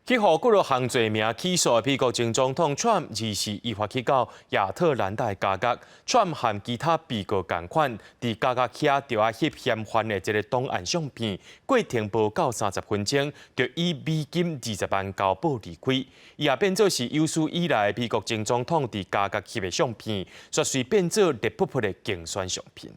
去予幾若項罪名起訴的美國前總統川普，二時依法去到亞特蘭大監獄。川普和其他被告仝款，佇監獄遐著愛翕嫌犯的一个檔案相片，過程無夠30分鐘，就以美金20萬交保離開。伊也變做是有史以來美國前總統佇監獄翕的相片，煞隨變做熱噗噗的競選相片。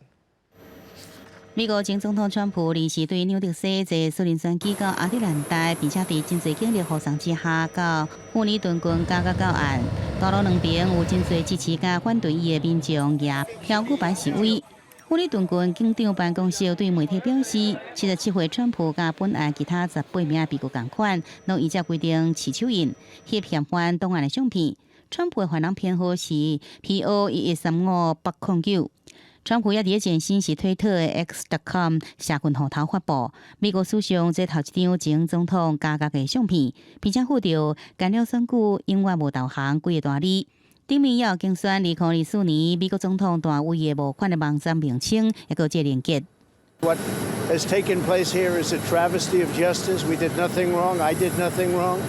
美國前總統川普二時對紐澤西坐私人專機到亞特蘭大，並且佇真濟警力護送之下，到富尼頓郡監獄到案。道路兩邊有真濟支持佮反對伊的民眾舉標語牌示威。富尼頓郡警長辦公室對媒體表示，77歲川普佮本案其他18名被告仝款，攏依照規定持手印翕嫌犯檔案的相片。川普的犯人編號是 PO1135809。川普也佇咧前身是推特的 X.com 社群戶頭發布美國史上這頭一張前總統監獄的相片，並且附著干了選舉永遠無投降幾个大字。頂面也有競選2024年美國總統大位的募款的網站名稱，抑閣這連結。 What has taken place here is a travesty of justice. We did nothing wrong. I did nothing wrong.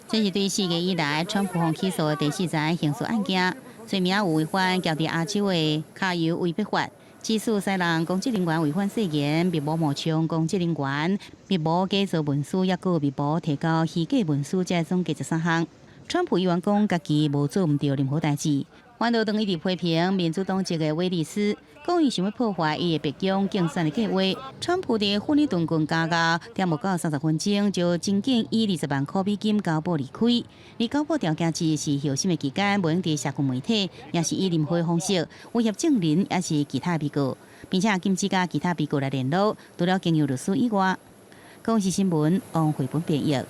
這是對4月以來川普予起訴的第四桩刑事案件，罪名有違反喬治亞州的卡油威逼法，指使使人公職人員違反誓言、密謀冒充公職人員、密謀假造文書，抑閣密謀提交虛假文書，這總計13項。川普猶原講家己無做毋著任何代誌，反倒當伊佇批評民主黨籍的威利斯，講伊想欲破壞伊的白宮競選的計劃。川普佇富尼頓郡監獄，踮無夠30分鐘就真緊以20萬箍美金交保離開。而交保條件之是候審的期間，袂用佇社群媒體，抑是以任何方式威脅證人，抑是其他被告，並且禁止佮其他被告來聯絡，除了經由律師以外。公視新聞王慧本編譯。